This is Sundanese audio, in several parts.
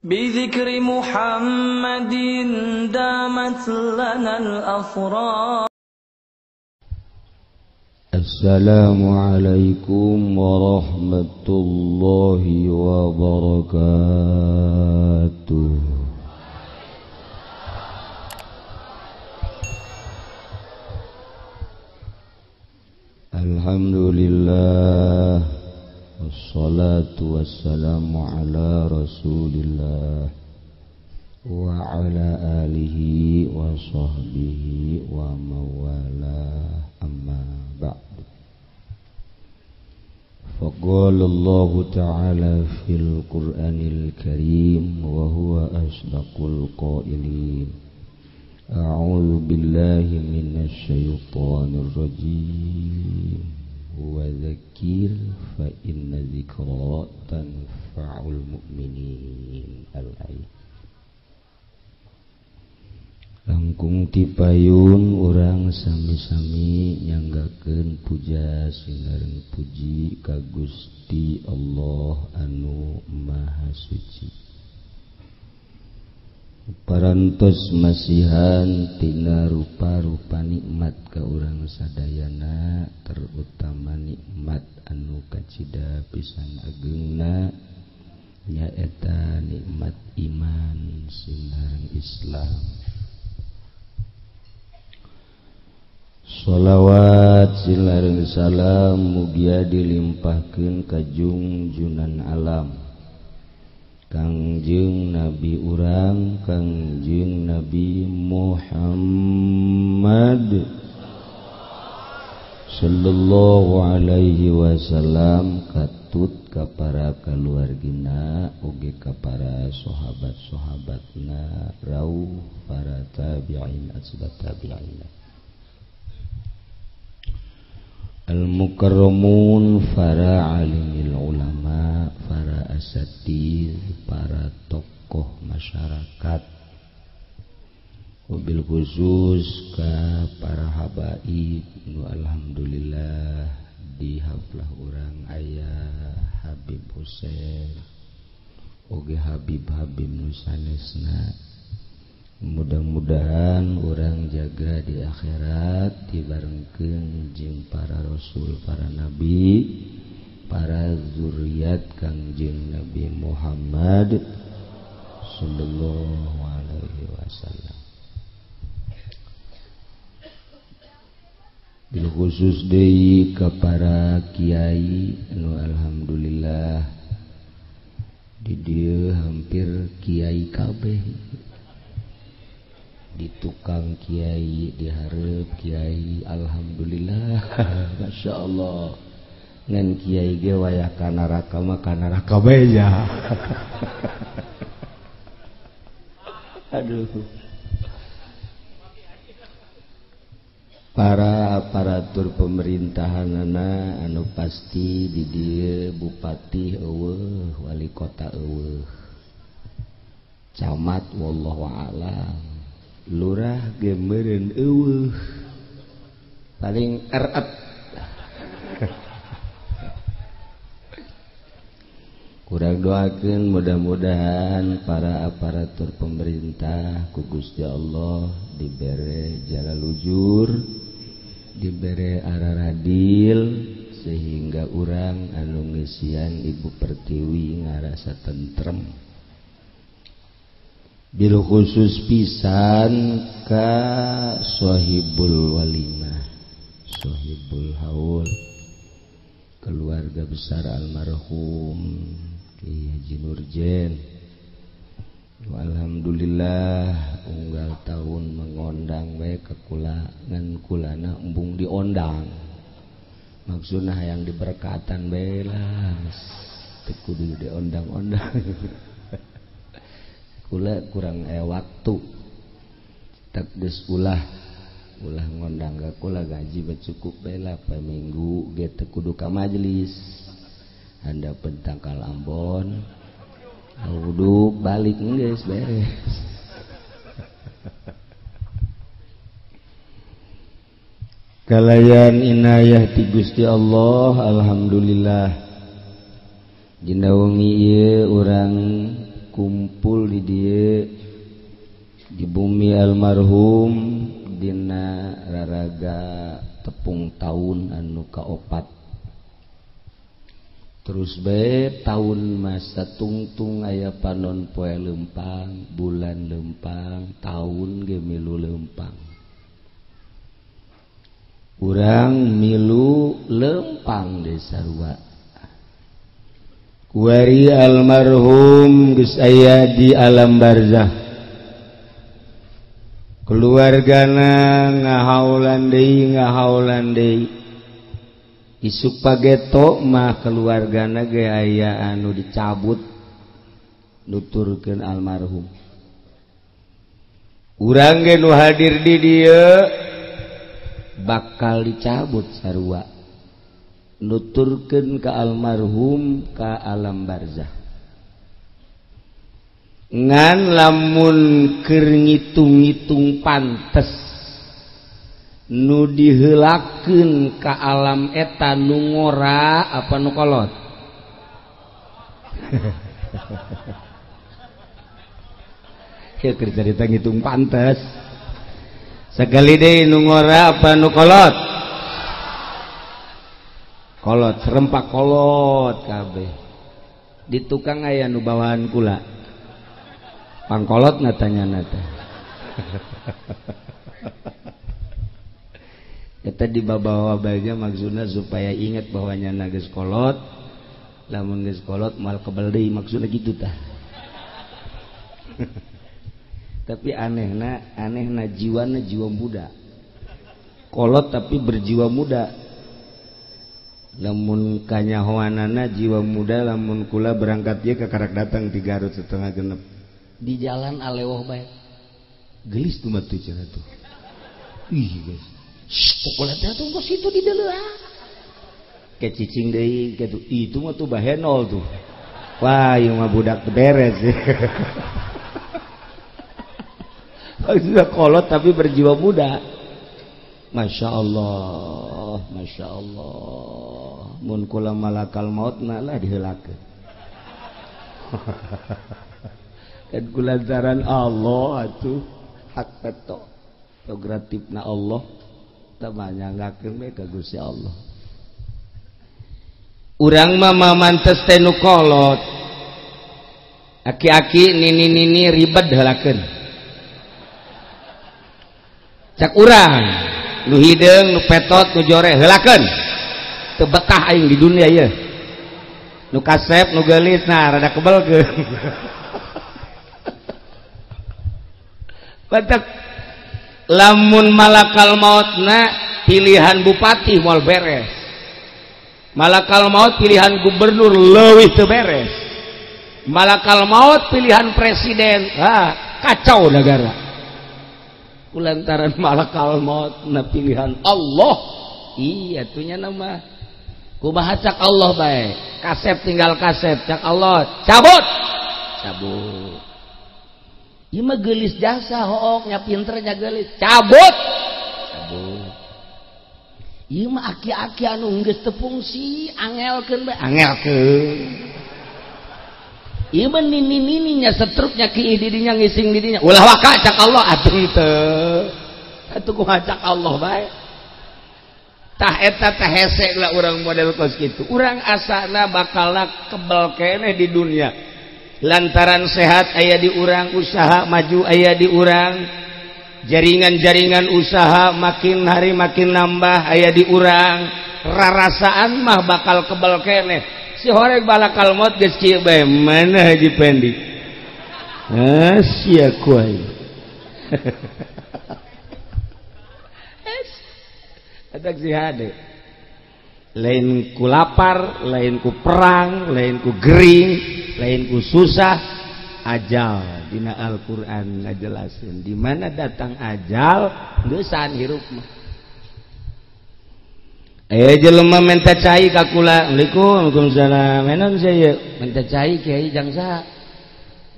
بذكر محمد دامت لنا الأفراح. السلام عليكم ورحمة الله وبركاته. Alhamdulillah, wassalatu wassalamu ala rasulillah wa ala alihi wa sahbihi wa mawala, amma ba'du. Faqala Allah ta'ala fil Qur'anil Karim wa huwa asdaqul qailin. A'udzu billahi minasy syaithanir rajim. Wa dzakir fa inna dzikra tanfa'ul mu'minin. Al-ayat. Langkung tipayun urang sami-sami nyanggakeun puja sinareng puji ka Gusti Allah anu Maha Suci. Parantos masihan tina rupa-rupa nikmat ka urang sadayana, terutama nikmat anu kacida pisan agengna nyaeta nikmat iman sinareng Islam. Sholawat sinareng salam mugia dilimpahkeun ka jungjunan alam Kangjeng Nabi urang, Kangjeng Nabi Muhammad sallallahu alaihi wasallam, katut ka para kaluargina oge ka para sahabat-sahabatna, rauh para tabi'in asbat tabi'in. Al-mukarramun, para alimil ulama, para asatidz, para tokoh masyarakat, wabil khusus ka para habaib nu alhamdulillah di haflah urang aya Habib Husein oge Habib-habib nu sanesna. Mudah-mudahan orang jaga di akhirat dibarengkeun jeung para rasul, para nabi, para zuriat Kangjeng Nabi Muhammad sallallahu alaihi wasallam. Bil khusus deui ka para kiai nu alhamdulillah di dieu hampir kiai kabeh. Di tukang kiai, dihareup kiai, alhamdulillah, masya Allah. Ngan kiai ge wayah ka neraka mah ka neraka bae ya. Aduh. Para aparatur pemerintahanana anu pasti di dieu bupati eueuh, wali kota eueuh, camat wallahu a'lam, lurah ge meureun eueuh, paling eret. Kurang doakeun mudah-mudahan para aparatur pemerintah ku Gusti Allah dibere jala lujur, dibere arah adil, sehingga urang anu ngeusian Ibu Pertiwi ngarasa tentrem. Bil khusus pisan ka sohibul walimah, sohibul haul, keluarga besar almarhum Ki Haji Nurjen. Alhamdulillah unggal tahun mengondang bae ka kula, ngan kulana embung diondang. Maksudna hayang diberkatan bae lah, teu kudu diondang-ondang. Kula kurang waktu takdes ulah ulah ngondang ka kula gaji cukup bae lah pa minggu ge teu kudu ka majelis handapeun tangkal Ambon wudu balik geus beres. Kalayan inayah ti Gusti Allah, alhamdulillah dina wengi ieu urang kumpul di dieu di bumi almarhum dina raraga tepung tahun anu kaopat. Terus bae tahun masa tungtung aya panon poe lempang, bulan lempang, tahun ge milu lempang. Urang milu lempang deui sarua. Kuari almarhum geus aya di alam barzah. Keluargana ngahaulan deui ngahaulan deui. Isuk pageto mah keluargana ge aya anu dicabut nuturkeun almarhum. Urang ge nu hadir di dieu bakal dicabut sarua nuturkeun ka almarhum ka alam barzah. Ngan lamun keur ngitung-ngitung pantes nu diheulakeun ka alam eta nu ngora apa nu kolot? Ieu keur carita ngitung pantes. Sakali deui nu ngora apa nu kolot? Kolot, serempak kolot kabeh. Di tukang aya nu bawahan kula. Pangkolot na tanyana teh. Eta dibawa bae maksudna supaya ingat bahwa nyana geus kolot, lamun geus kolot moal kebel deui maksudna kitu tah. Tapi anehna, anehna jiwana jiwa muda. Kolot tapi berjiwa muda. Lamun kanyahoanana jiwa muda, lamun kula berangkat ieu ka karak datang di Garut setengah genep. Di jalan alewoh bae. Gelis tuh mah tuh cenah tuh. Ih guys. Pokoknya teh tunggu situ di deuleuh. Ke cicing deui kitu. Itu mah tuh bahenol tuh. Wah, ieu mah budak beres. Sudah kolot tapi berjiwa muda. Masya Allah, Masya Allah. Mun kula malakal maut na lah diheulakeun. Kan kulantaran Allah atuh hak peto progratifna Allah teu manyanggakeun we ka Gusti Allah. Urang mah mamantes teh nu kolot. Aki-aki nini-nini ribet heulakeun. Cak urang nu hideung nu petot nu jore heulakeun. Teu betah aing di dunia ieu. Nu kasep nu geulis nah rada kebelkeun. Batak lamun malakal mautna pilihan bupati moal beres. Malakal maut pilihan gubernur leuwih teu beres. Malakal maut pilihan presiden, ha, kacau negara. Kulantaran malakal maut na pilihan Allah. Iya tuhnya nama. Kumaha cak Allah bae. Kasep tinggal kasep cak Allah, cabut. Cabut. Ieu mah geulis jasa hook nya pinter nya geulis, cabut. Cabut. Ieu mah aki-aki anu geus teu fungsi, angelkeun bae, angelkeun. Ieu mah nini-nini nya setruknya ki didinya ngising didinya. Ulah waka cak Allah atuh teu. Atuh kumaha cak Allah bae. Tah eta teh hese lah urang model kos kitu. Urang asana bakalna kebel keneh di dunia. Lantaran sehat aya di urang, usaha maju aya di urang, jaringan-jaringan usaha makin hari makin nambah aya di urang, rarasaan mah bakal kebel keneh. Si horeg balakal maut geus kieu bae, mana Haji Pendi? Ah sia ku aing. Adak si hade. Lain ku lapar, lain ku perang, lain ku gering, lain ku susah, ajal dina Al-Qur'an ngajelasin di mana datang ajal geusan hirup mah. Aya jelema menta cai ka kula, Assalamualaikum, waalaikumsalam. Menon saya menta cai kiai jang saha?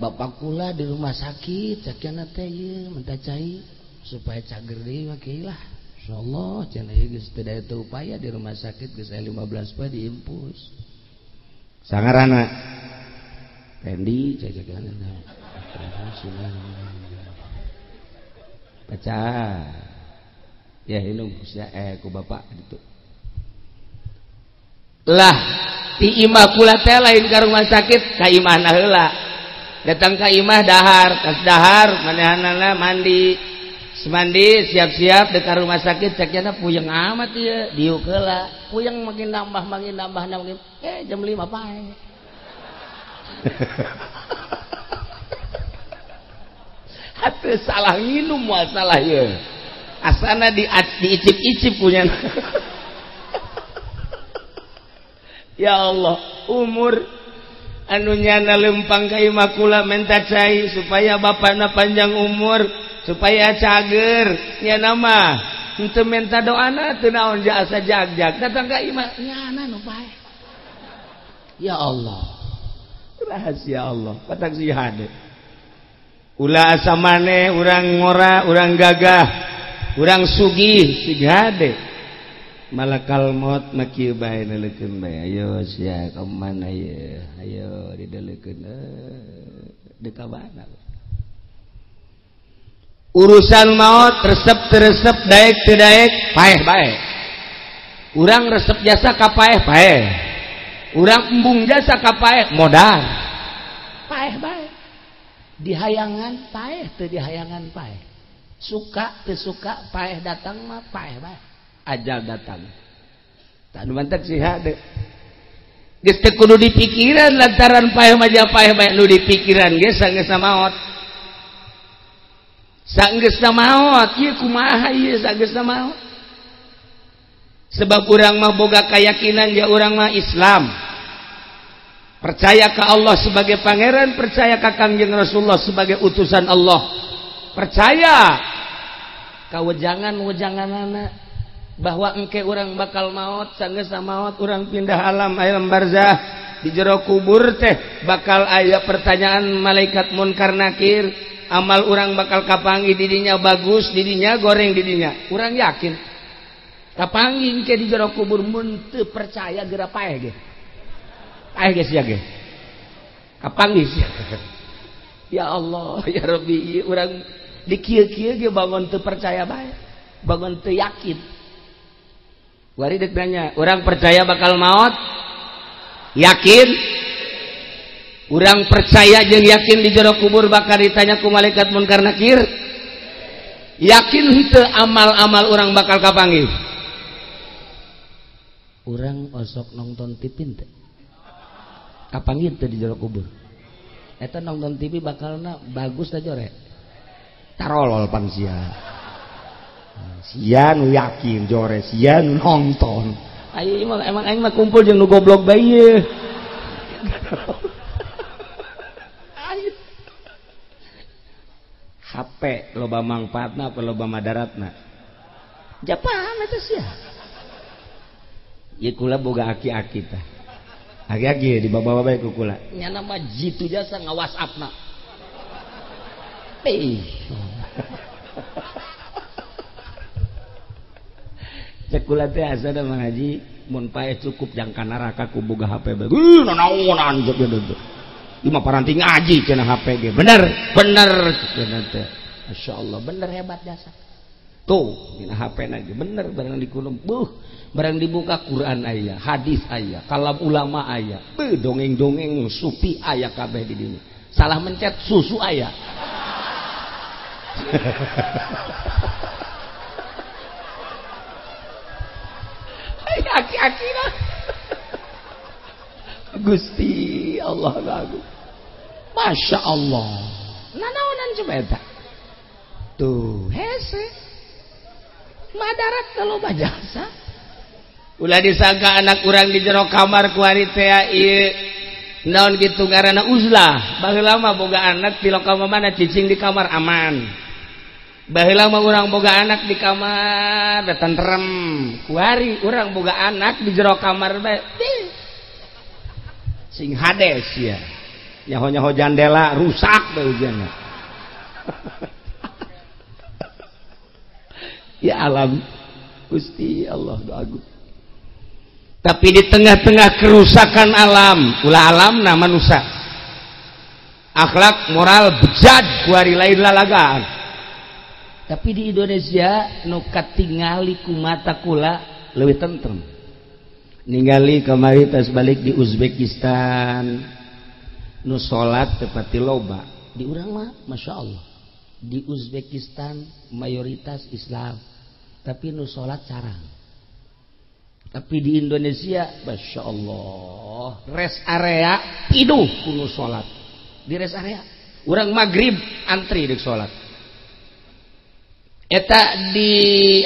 Bapak kula di rumah sakit, sakiana teh ieu menta cai supaya cager deui mah kiai lah. Insyaallah cenah ieu geus teu daya teu upaya di rumah sakit geus aya 15 poe diimpus. Sangarana Randy baca ya minum ku bapak gitu lah ti imah kula teh lain ka rumah sakit ka imahna heula datang ka imah dahar tas dahar manehanana mandi semandi siap-siap dekat rumah sakit ceknya puyeng amat ieu diuk heula puyeng makin nambah makin jam 5 pae. Hati salah minum moal salah ieu asana diicip-icip punya. Ya Allah umur anu nyana lempang ka imah kula menta cai supaya bapana panjang umur supaya cager nyana mah henteu menta doana teu naon asa jag-jag datang ka imah nyana nu pae. Ya Allah rahasia Allah patak sihade ulah asa maneh urang ngora urang gagah urang sugih sigade malakal maut maki bae neuleukeun bae ayo sia ka mana ye ayo dideulekeun deuk ka mana urusan maut resep teresep daek teu daek paeh bae urang resep jasa ka paeh paeh urang embung jasa ka paeh modal paeh bae dihayangan paeh teu dihayangan paeh suka teu suka paeh datang mah paeh bae ajal datang tak nu mantak sih hade geus teu kudu dipikiran lantaran paeh mah paeh bae nu dipikiran ge sanggeusna maot sanggeusna maot ieu kumaha ieu sanggeusna maot sebab urang mah boga keyakinan ya urang mah Islam percaya ka Allah sebagai pangeran percaya ka Kangjeng Rasulullah sebagai utusan Allah percaya ka wejangan-wejanganana bahwa engke urang bakal maot sanggeusna maot urang pindah alam alam barzah di jero kubur teh bakal aya pertanyaan malaikat munkar nakir amal urang bakal kapanggih didinya bagus didinya goreng didinya urang yakin kapanggih engke di jero kubur mun teu percaya geura paeh ge paeh ge sia ge kapanggih sia. Ya Allah ya Rabbi urang di kieu-kieu ge bangun teu percaya bae bangun teu yakin. Wari dek nanya, orang percaya bakal maut? Yakin? Orang percaya jeung yakin di jero kubur bakal ditanya ku malaikat munkar nakir? Yakin henteu amal-amal orang bakal kapanggih? Urang osok nonton TV teu? Kapanggih teu di jero kubur? Eta nonton TV bakalna bagus ta jore? Tarolol pan sia. Sia nu yakin jore sia nu nonton. Ayo emang aing mah kumpul jeung nu goblok bae ieu. HP loba mangfaatna apa loba madaratna? Japaham eta sia. Ieu kula boga aki-aki tah. Aki-aki dibawa-bawa bae ku kula. Nyana mah jitu jasa nga-WhatsApp-na. Ih. Cek kula teh asana Mang Haji mun paeh cukup jangka neraka ku boga HP bae. Nanaonan cek teh. Ieu mah paranti ngaji cenah HP ge. Bener, bener cenah teh. Masyaallah bener hebat jasa. Tuh dina HP na ge bener barang dikulum. Beuh, barang dibuka Quran aya, hadis aya, kalam ulama aya. Beuh dongeng-dongeng sufi aya kabeh di dinya. Salah mencet susu aya. Aki-aki lah Gusti Allah agung Masya Allah nanaonan coba eta tuh hese madarat kalau bajasa ulah disangka anak urang di jero kamar kuari teh ieu naon kitu ngaranna uzlah baheula mah boga anak di lokal mana cicing di kamar aman. Baheula mah urang boga anak di kamar da tentrem kuari urang boga anak di jero kamar bae sing hades ya nyaho-nyaho jandela rusak bae ujana. Ya alam Gusti Allah doa. Tapi di tengah-tengah kerusakan alam ulah alamna manusia Akhlak moral bejad kuari lain lalagaan. Tapi di Indonesia nu katingali ku mata kula leuwih tentrem. Ningali kamari tas balik di Uzbekistan nu salat teu pati loba. Di urang mah Masya Allah. Di Uzbekistan mayoritas Islam, tapi nu salat carang. Tapi di Indonesia Masya Allah, rest area piduh ku nu salat. Di rest area urang maghrib antri di salat. Eta di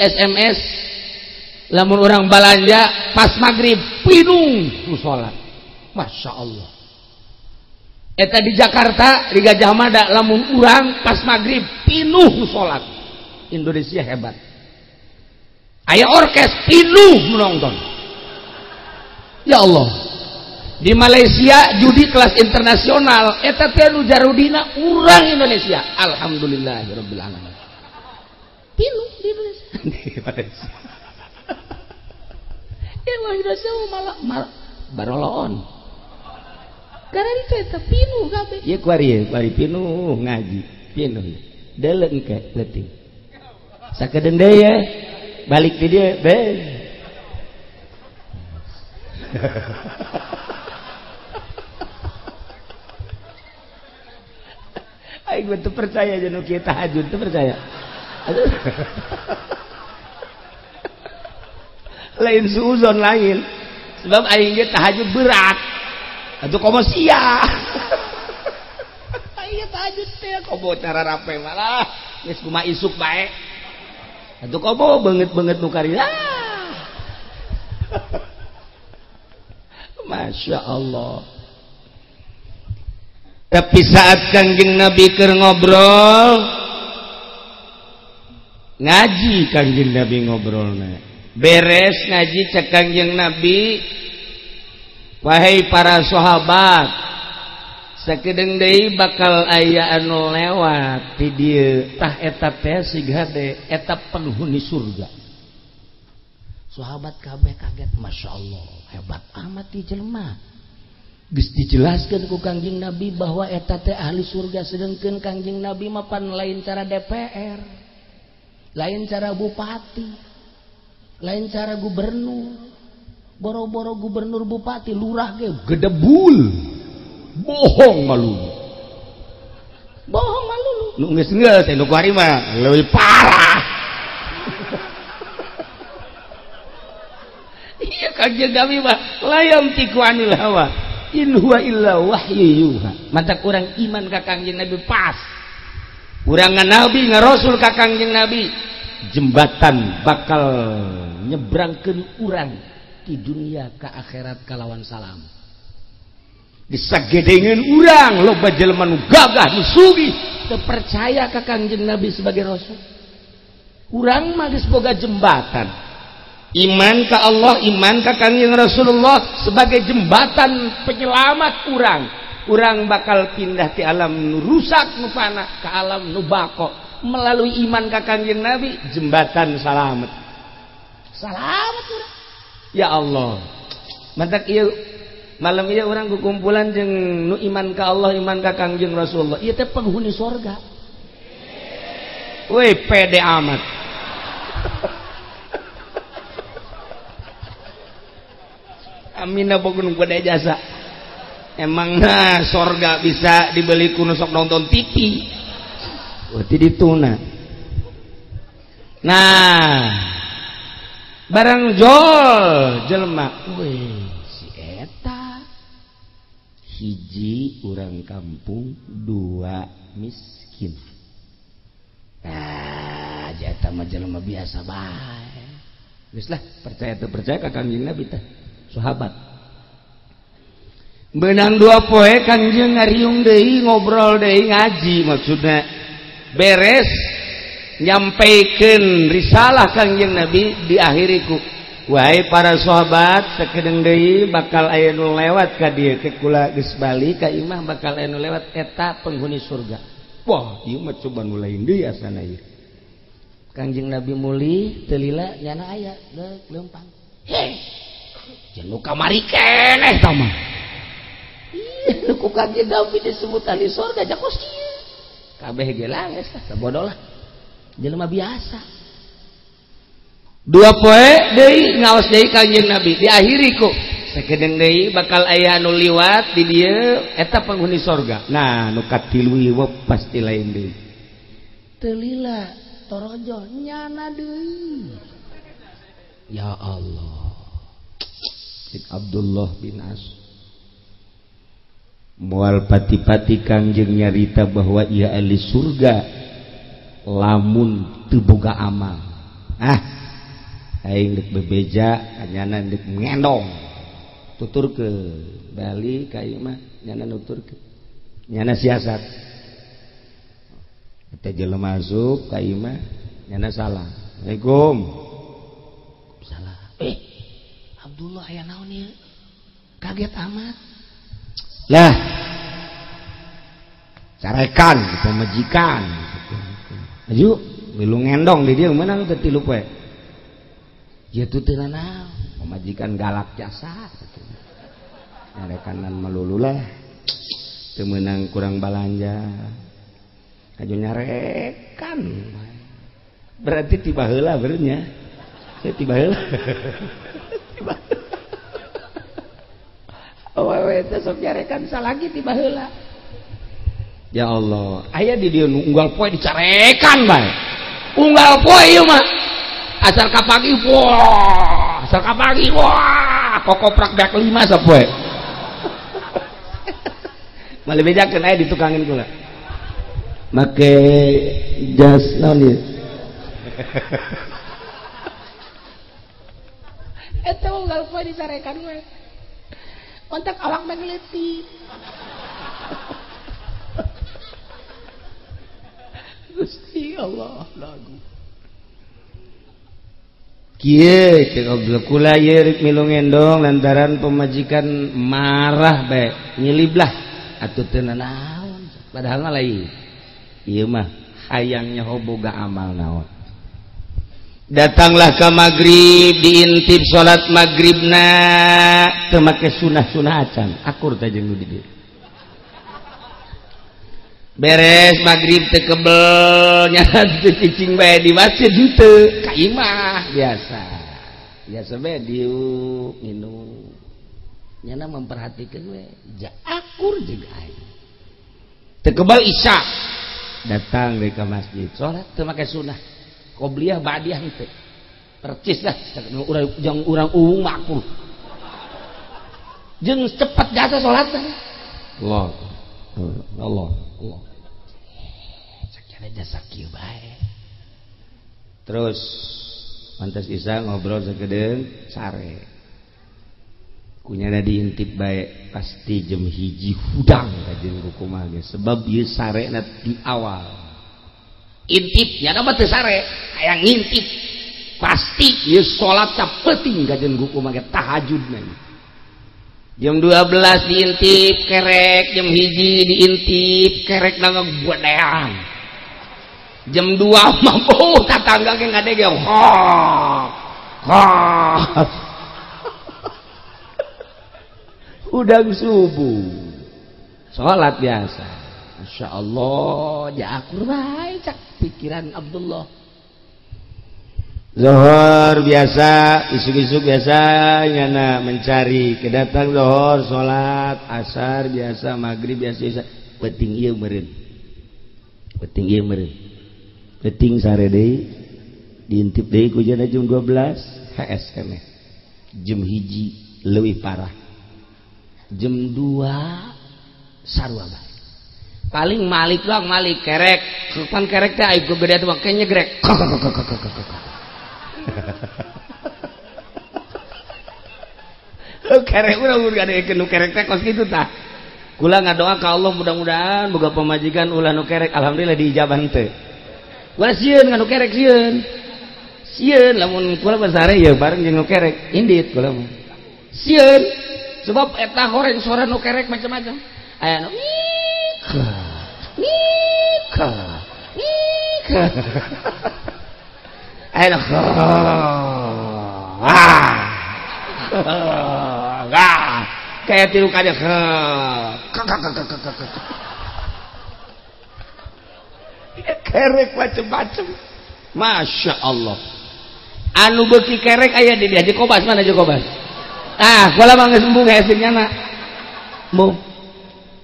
SMS lamun urang balanja pas maghrib pinuh ku salat. Masya Allah. Eta di Jakarta di Gajah Mada lamun urang pas maghrib pinuh salat. Indonesia hebat. Aya orkes pinuh menonton. Ya Allah. Di Malaysia judi kelas internasional eta teh nu jarudina urang Indonesia. Alhamdulillahirabbil alamin. Pinuh di Indonesia. Di Malaysia. Ya Indonesia malah malah baroloon. Karena itu eta pinuh kabeh. Ieu kuari, kuari pinuh ngaji, pinuh. Deuleu engke leutik. Sakedeung deui ye, balik di dieu be. Aing mah teu percaya jeung nu kieu tahajud, teu percaya. Lain suuzon lain. Sebab aing ge tahajud berat. Atuh komo sia. Ieu tahajud teh komo cara rape malah geus kumaha isuk bae. Atuh komo beungeut-beungeut nu karya. Masya Allah. Tapi saat Kangjeng Nabi keur ngobrol ngaji, Kangjeng Nabi ngobrolna. Beres ngaji cek Kangjeng Nabi, wahai para sahabat, sakedeung deui bakal aya anu lewat ti dieu. Tah eta teh sig hade eta penghuni surga. Sahabat kabeh kaget, Masya Allah, hebat amat di jelema. Geus dijelaskeun ku Kangjeng Nabi bahwa eta teh ahli surga, sedengkeun Kangjeng Nabi mah pan lain cara DPR, lain cara bupati, lain cara gubernur. Boro-boro gubernur bupati, lurah ge gedebul. Bohong malu. Bohong malu. Nu geus-geus nu kuari mah leuwih parah. Iya Kangjeng Nabi mah layam tiku anil hawa in huwa illa wahyu yuha. Mata kurang iman ka Kangjeng Nabi pas. Urang Nabi ngarasul ka Kangjeng Nabi, jembatan bakal nyebrangkeun urang di dunia ke akhirat kalawan salam. Disagedengeun urang loba jelema nu gagah nu sugih teu percaya ka Kangjeng Nabi sebagai rasul. Urang mah geus boga jembatan. Iman ka Allah, iman ka Kangjeng Rasulullah sebagai jembatan penyelamat urang. Urang bakal pindah ke alam nu rusak nu fana ke alam nu bako melalui iman ka Kangjeng Nabi, jembatan salamet. Salamet urang. Ya Allah. Mantak ieu malam ieu urang kukumpulan jeung nu iman ka Allah, iman ka Kangjeng Rasulullah. Ieu teh penghuni sorga. Weh, pede amat. Amina bogun gede jasa. Emang nah sorga bisa dibeli ku nu sok nonton TV. Berarti dituna. Nah, barang jol jelema, weh si eta hiji urang kampung, dua miskin. Nah, eta mah jelema biasa bae. Geus lah, percaya teu percaya ka Kangjeng Nabi teh. Sahabat benang dua poe Kangjeng ngariung deui, ngobrol deui, ngaji maksudna. Beres nyampaikeun risalah Kangjeng Nabi diakhiri ku, wahai para sahabat, sakedeung deui bakal aya nu lewat ka dieu ke kula geus balik ka imah bakal aya nu lewat eta penghuni surga. Wah, ieu mah coba nu lain deui asana ieu. Kangjeng Nabi mulih teu lila nyana aya deuk leumpang. Heh, jeung nu kamari keneh tah mah. Ih, nu ku Kanjeng Nabi disebut ahli surga jakos kieu. Kabeh ge langis lah, sabodoh lah. Jelema biasa. Dua poe deui ngaos deui Kanjeng Nabi diakhiri ku sakedeung deui bakal aya anu liwat di dieu eta penghuni sorga. Nah, nu katilu ieu pasti lain deui. Teu lila torojo nyana deui. Ya Allah. Cik Abdullah bin As. Moal pati-pati Kangjeng nyarita bahwa ia ahli surga lamun teu boga amal. Ah, aing deuk bebeja kanyana deuk ngendong. Tuturkeun bali ka ieu mah nyana nuturkeun. Nyana siasat. Eta jelema masuk ka ieu mah nyana salah. Assalamualaikum. Salah. Abdullah aya naon ieu? Kaget amat. Lah. Carekan pemajikan. Maju milu ngendong di dieu meunang teu tilu poe. Ya teu naon, pemajikan galak jasa. Nyarekanan melulu lah. Teu meunang kurang balanja. Kaju nyarekan. Berarti tiba heula berenya. Saya tiba heula. Tiba. Awewe teh sok nyarekan salagi tiba heula. Ya Allah, aya di dieu nu unggal poe dicarekan bae. Unggal poe ieu mah. Asal ka pagi wah, asal ka pagi wah, kokoprak beak 5 sapoe. Malah bejakeun aya ditukangin kula. Make jas naon ieu? Eta unggal poe dicarekan we. Kontak awak mah leutik. Gusti Allah lagu. Kieu cek Abdul kula ieu rek milu ngendong lantaran pemajikan marah bae nyilib lah atuh teu nanaon padahal mah lain. Ieu mah hayangnya boga amal naon. Datanglah ke maghrib diintip salat maghribna teu make sunah-sunah acan akur teh jeung nu di dieu. Beres maghrib teu kebel nyana teu cicing bae di masjid henteu ka imah biasa. Biasa bae diuk minum. Nyana memperhatikeun we ja akur jeung aing. Teu kebel isya datang deui ka masjid salat teu make sunah. Qobliyah ba'diyah henteu. Percis lah urang jeung urang uung mah akur. Jeung cepet jasa salat teh. Allah. Allah. Allah. Sakjana jasa kieu bae. Terus pantas isa ngobrol sakedeung sare. Kunyana diintip bae pasti jam 1 hudang kajeun kumaha ge sebab ieu sarena di awal. Intip nyana mah teu sare, hayang ngintip. Pasti ieu salat sapeuting kajeun kumaha ge tahajudna. Jam 12 diintip kerek, jam 1 diintip kerek na gedean. Jam 2 mampu tatangga ge ngadege. Ha. Ha. Udang subuh. Salat biasa. Masya Allah, ja akur bae cak pikiran Abdullah. Zuhur biasa, isuk-isuk biasa nyana mencari kedatang zuhur, salat, asar biasa, maghrib biasa, isya. Penting ieu meureun. Penting ieu meureun. Penting sare deui diintip deui ku jana jam 12 HS keneh. Jam 1 leuwih parah. Jam 2 sarua bae. Paling malik doang, malik kerek. Pan kerek teh aing gede teh make nyegrek. Kerek urang ngadekeun nu kerek teh kos kitu tah. Kula ngadoa ka Allah mudah-mudahan boga pamajikan ulah nu kerek, alhamdulillah diijabah henteu. Kula sieun ka nu kerek sieun. Sieun lamun kula basare ya bareng jeung nu kerek, indit kula mah. Sieun sebab eta horeng sora nu kerek macam-macam. Aya nu nika nika nika. Aya nu ah. Kayak tilu kade. Kerek macem-macem. Masya Allah. Anu beuki kerek aya di dia Kobas mana Haji Kobas? Ah, kula mah geus embung hese nyana. Embung.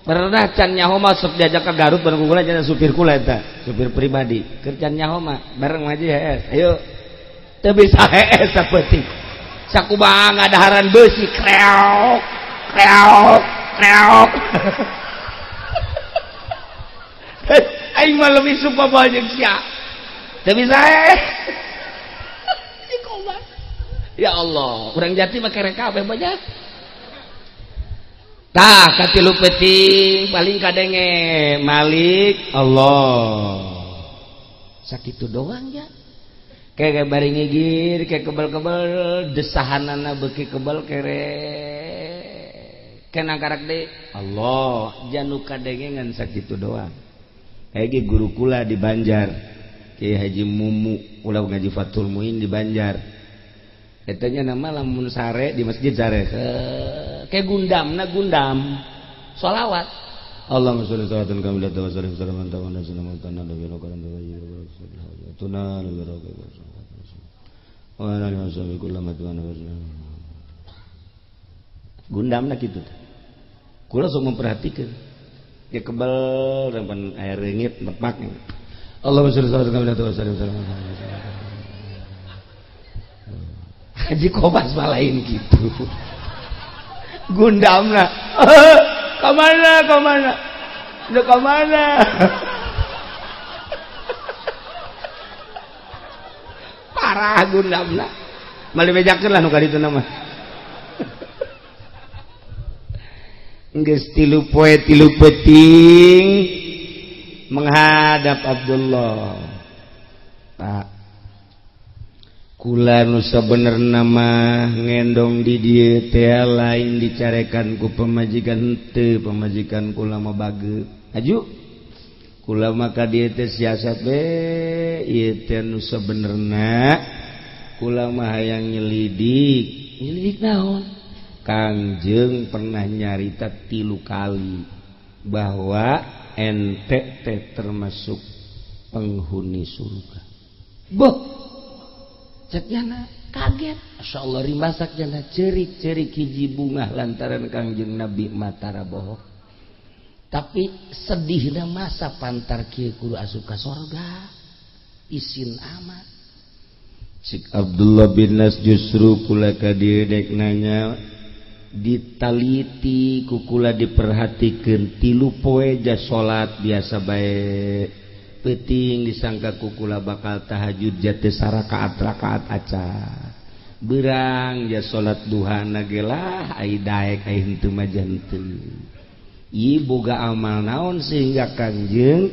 Pernah can nyaho mah sok diajak ke Garut bareng kula jadi supir kula eta, supir pribadi. Keur can nyaho mah bareng haji hees. Ayo. Teu bisa hees sapetik. Sakumaha ngadaharan beusi kreok kreok kreok. Aing mah leuwih suka bae jeung sia. Teu bisa hees. Ya Allah, urang jati mah kerek kabeh banyak. Tah katilu peuting paling kadenge Malik Allah. Sakitu doang ya. Kayak bari ngigir, kayak kebel-kebel desahanana beuki kebel kerek. Kena karak deui Allah, janu kadenge ngan sakitu doang. Kayak ge guru kula di Banjar, Kiai Haji Mumu, kula ngaji Fathul Muin di Banjar. Etanya nama lamun sare di masjid sare kayak gundam na gundam sholawat Allahumma sholli salatan kamilatan wa sallim salaman tawana salaman tana wa karam wa tuna wa ala alihi washabihi kullama tuana gundam na kitu kula sok memperhatikan dia kebel rampan air reungit nepak Allahumma sholli salatan kamilatan wa sallim salaman Haji Kobas malain gitu. Gundamna. Kemana? Kemana? Udah kemana? Parah gundamna. Malah bejakeun lah nu ka ditu mah. Geus 3 poe 3 peuting menghadap Abdullah. Pak kula nu sabenerna mah ngendong di dieu teh lain dicarekan ku pamajikan henteu pamajikan kula mah bage aju kula mah ka dieu teh siasat we ieu teh nu sabenerna kula mah hayang nyelidik nyelidik naon Kangjeng pernah nyarita 3 kali bahwa ente teh termasuk penghuni surga. Boh ceknyana kaget Masya Allah rimasak jana cerik-cerik hiji bunga lantaran Kangjeng Nabi matara bohong tapi sedihna masa pantar kieu kudu asup ka sorga isin amat. Cik Abdullah bin Nas justru kula ka dieu dek nanya ditaliti ku kula diperhatikeun 3 poe ja salat biasa bae peuting disangka kukula bakal tahajud jate sarakaat rakaat aca berang ja salat duha na gelah ai daek ai henteu mah henteu ieu boga amal naon sehingga Kangjeng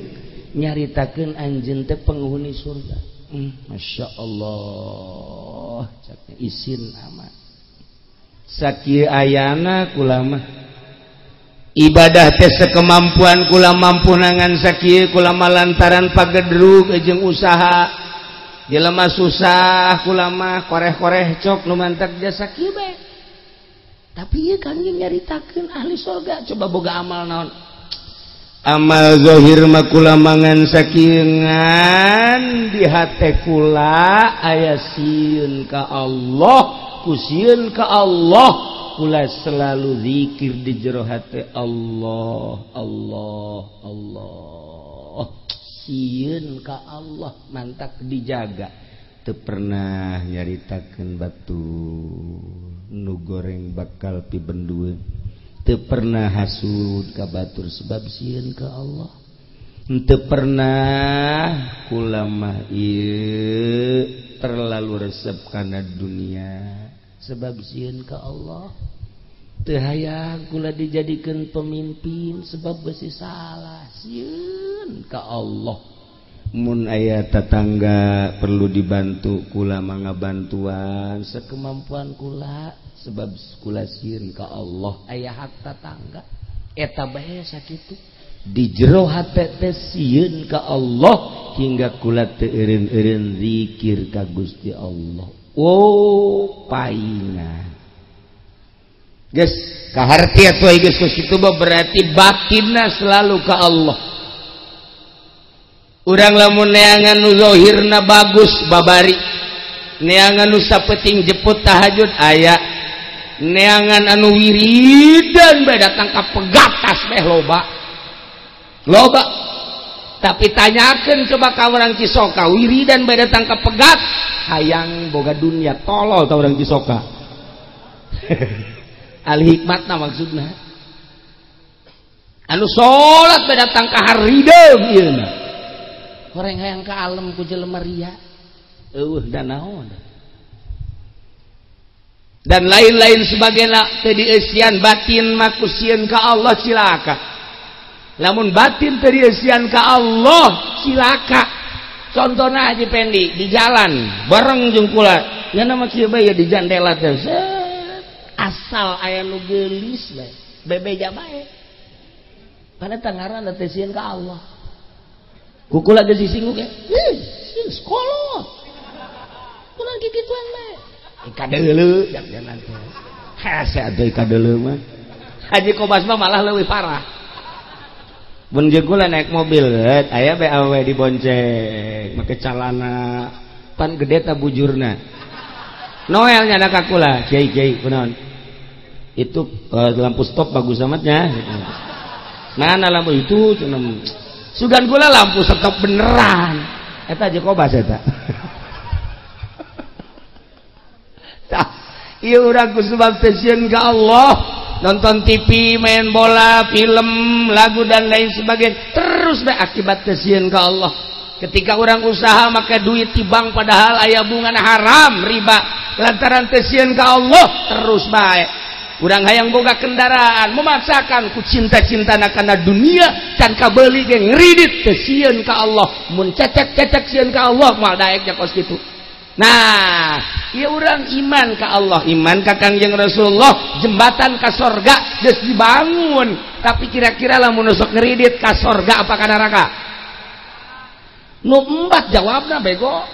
nyaritakeun anjeun teh penghuni surga. Masya Allah caknya isin amat sakieu ayana kula mah ibadah teh sekemampuan kula mampu nangan sakieu kula mah lantaran pagedrug jeung usaha jelema susah kula mah koreh-koreh cok nu mantak jasa kieu bae tapi ieu Kangjeng nyaritakeun ahli surga coba boga amal naon amal zahir mah kula mangan sakieu ngan di hate kula aya sieun ka Allah ku sieun ka Allah kula selalu zikir di jero hati Allah Allah Allah sieun ka Allah mantak dijaga teu pernah nyaritakeun batur nu goreng bakal pibendueun teu pernah hasud ka batur sebab sieun ka Allah teu pernah kula mah ieu terlalu resep kana dunia sebab sieun ka Allah teu hayang kula dijadikeun pemimpin sebab besi salah sieun ka Allah mun aya tetangga perlu dibantu kula mangga bantuan sekemampuan kula sebab kula sieun ka Allah aya hak tetangga eta bae sakitu di jero hate teh sieun ka Allah hingga kula teu eureun-eureun zikir ka Gusti Allah. Oh paingan Geus kaharti atuh geus kos kitu berarti batinna selalu ka Allah. Urang lamun neangan nu zahirna bagus babari, neangan nu sapeting jeput tahajud aya, neangan anu wiridan bae datang ka pegatas bae loba. Loba. Tapi tanyakeun coba ka urang Cisoka, wiridan bae datang ka pegat, hayang boga dunia tolol ta urang Cisoka. Al hikmatna maksudna. Anu salat bae datang ka harideum ieu mah. Horeng hayang ka alem ku jelema ria. Eueuh da naon. Dan lain-lain sebagainya teu dieusian batin mah ku sieun ka Allah cilaka. Lamun batin teu dieusian ka Allah cilaka. Contohna Haji Pendi di jalan bareng jeung kula. Nya mah kieu bae di jandela teh. Asal aya nu geulis bae, bebeja bae. Pada tangaran teh sieun ka Allah. Kukula geus disinggung ge. Ih, sekolot. Kula kikituan bae. Kadeuleu jak-jalan teh. Hese atuh kadeuleu mah. Haji Kobas mah malah leuwih parah. Mun jeung kula naik mobil, aya bae awewe dibonceng, make calana pan gede ta bujurna. Noel nya ka kula, kiai-kiai kunaon. Itu lampu stop bagus amatnya. Mana lampu itu cenah. Sugan kula lampu stop beneran. Eta Haji Kobas eta. Tah, ieu urang ku sebab teu sieun ka Allah, nonton TV, main bola, film, lagu dan lain sebagainya, terus bae akibat teu sieun ka Allah. Ketika orang usaha maka duit di bank padahal aya bunga haram riba, lantaran teu sieun ka Allah terus bae. Urang hayang boga kendaraan memaksakan ku cinta-cintana kana dunia can kabeuli ge ngridit teu sieun ka Allah. Mun cecek-cecek sieun ka Allah moal daek nya kos kitu. Nah, ieu urang iman ka Allah, iman ka Kangjeng Rasulullah, jembatan ka sorga geus dibangun. Tapi kira-kira lamun sok ngridit ka sorga apa ka neraka? Nu embat jawabna bego.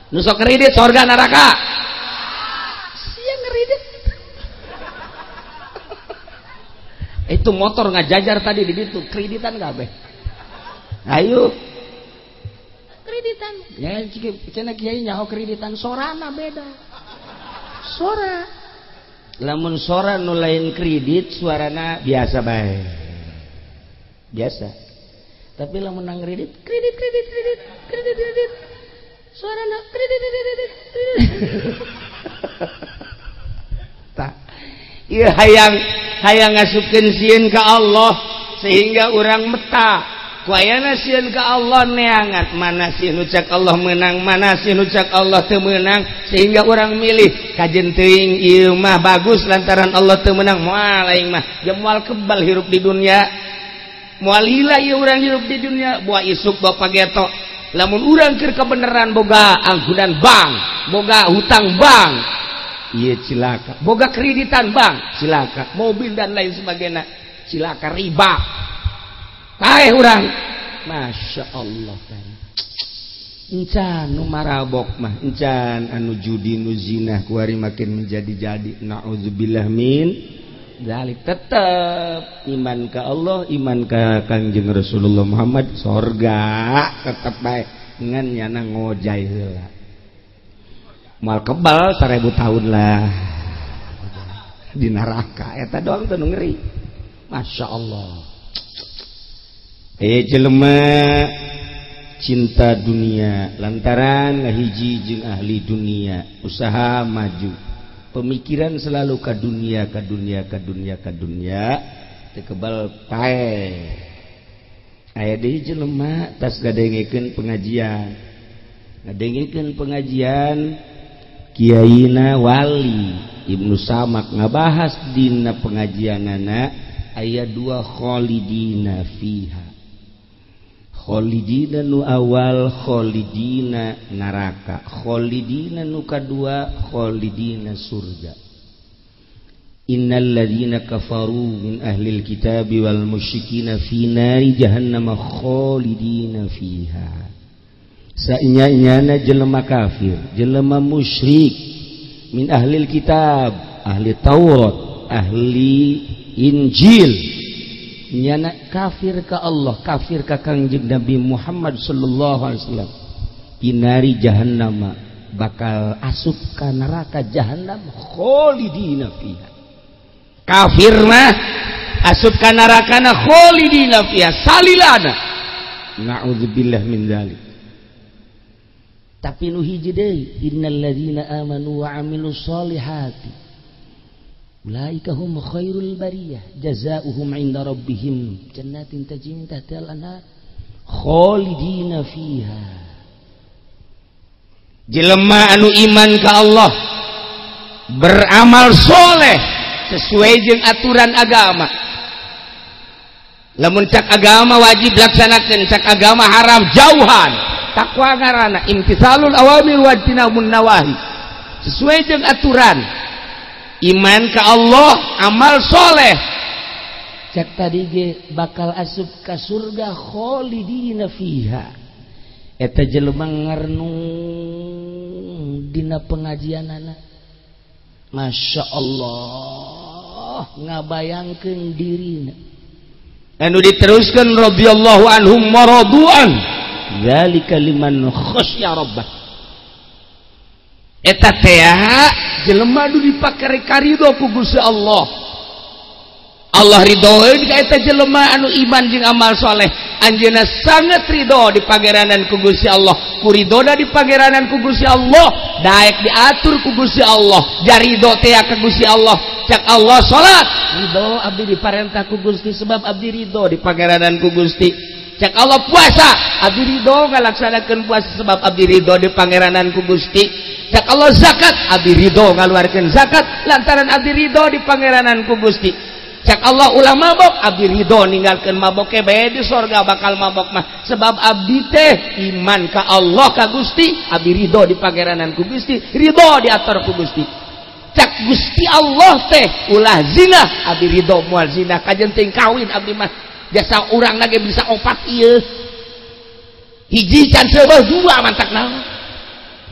Nu sok ngridit sorga neraka? Sia ngridit. Itu motor ngajajar tadi di ditu, kreditan kabeh. Ayo. Kreditan. Ya cenah kiai nyaho kreditan sorana beda. Sora. Lamun sora nu lain kredit suarana biasa bae. Biasa. Tapi lamun nang kredit, kredit kredit kredit kredit kredit. Suarana kredit kredit kredit. Tah. Ieu hayang ngasupkeun sieun ka Allah sehingga urang meta. Ku ayana sieun ka Allah neangan mana sih nu cak Allah menang, mana sih nu cak Allah teu meunang, sehingga urang milih kajen teuing ieu mah bagus lantaran Allah teu meunang, moal aing mah jeung moal kebal hirup di dunia. Moal lila ieu urang hirup di dunia, buah isuk bawa pageto. Lamun urang keur kebenaran boga anggunan bank, boga hutang bank, ieu cilaka. Boga kreditan bank, cilaka. Mobil dan lain sebagainya, cilaka riba. Paeh urang, Masya Allah kan. Encan nu marabok mah, encan anu judi nu zina kuari makin menjadi-jadi. Na'udzubillah min dzalik. Tetep iman ka Allah, iman ka Kangjeng Rasulullah Muhammad, sorga tetep bae ngan nyana ngojay heula. Moal kebal 1000 tahun lah di neraka eta doang teu nu ngeri. Masya Allah. Jelema cinta dunia lantaran ngahiji jeung ahli dunia, usaha maju, pemikiran selalu ka dunia, ka dunia, ka dunia, ka dunia, teu kebal pae. Aya deui jelema tas ngadengekeun pengajian, ngadengekeun pengajian kiaina wali Ibnu Samak ngabahas dina pengajianana aya dua khalidina fiha. Kholidina nu awal kholidina neraka, kholidina nu kadua kholidina surga. Innal ladzina kafaru min ahlil kitabi wal musyrikina fi nari jahannam kholidina fiha. Saenya-enyana jelema kafir, jelema musyrik min ahlil kitab, ahli Taurat, ahli Injil, nyana kafir ka Allah, kafir ka Kangjeng Nabi Muhammad sallallahu alaihi wasallam. Inari jahannam, bakal asup ka neraka jahannam khalidina fiha. Kafir mah asup ka nerakana khalidina fiha salilana. Na'udzubillah min dzalik. Tapi nu hiji deui, innal ladzina amanu wa amilus solihati ulaika hum khairul bariyah jazaohum 'inda rabbihim jannatin tajri min tahtihal anhar khalidina fiha. Jelema anu iman ka Allah, beramal soleh sesuai jeung aturan agama. Lamun cak agama wajib laksanakeun, cak agama haram jauhan. Takwa ngaranna imtithalul awamir wa ijtinabun nawahi. Sesuai jeung aturan. Iman ka Allah, amal soleh. Cak tadi ge bakal asup ka surga khalidina fiha. Eta jelema ngarnung dina pengajianana. Masya Allah, ngabayangkeun dirina. Anu diteruskan radhiyallahu anhum wa radu'an. Zalika liman khasya rabbah. Eta teh jelema nu dipake karido ku Gusti Allah. Allah ridhoeun ka eta jelema anu iman jeung amal soleh. Anjeunna sangat ridho di pangeranan ku Gusti Allah. Ku ridhona di pangeranan ku Gusti Allah, daek diatur ku Gusti Allah. Jarido teh ka Gusti Allah. Cak Allah salat, ridho abdi diparentah ku Gusti sebab abdi ridho di pangeranan ku Gusti. Cak Allah puasa, abdi ridho ngalaksanakeun puasa sebab abdi ridho di pangeranan ku Gusti. Cak Allah zakat, abdi ridho ngaluarkeun zakat lantaran abdi ridho di pangeranan ku Gusti. Cak Allah ulah mabok, abdi ridho ninggalkeun mabok bae di sorga bakal mabok mah sebab abdi teh iman ka Allah ka Gusti, abdi ridho di pangeranan ku Gusti, ridho diatur ku Gusti. Cak Gusti Allah teh ulah zina, abdi ridho moal zina kajen teuing kawin abdi mah. Jasa urang lagi bisa opat ieu. Hiji can seubeuh dua mantak naon.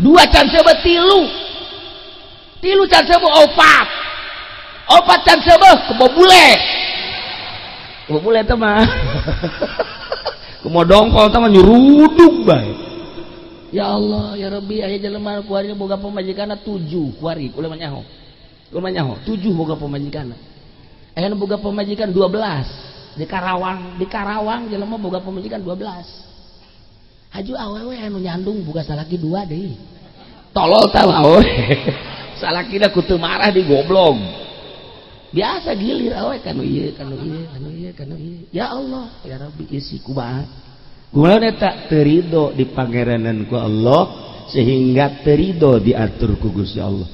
Dua can seubeuh tilu. Tilu can seubeuh opat. Opat can seubeuh kebo bule. Kebo bule teh mah. Kumo dongkol teh mah nyuruduk bae. Ya Allah, ya Rabbi, aya jelema kuari boga pamajikanna 7 kuari, ulah mah nyaho. Ulah mah nyaho, 7 boga pamajikanna. Aya nu boga pamajikan 12. Di Karawang jelema boga pamajikan 12. Haju awewe anu nyandung boga salaki 2 deui. Tolol tah awewe. Salakina ku teu marah di goblok. Biasa gilir awewe kanu ieu, kanu ieu, kanu ieu, kanu ieu. Ya Allah, ya Rabbi isi kumaha. Kumaha eta teu ridho di pangeranan ku Allah sehingga teu ridho diatur ku Gusti Allah.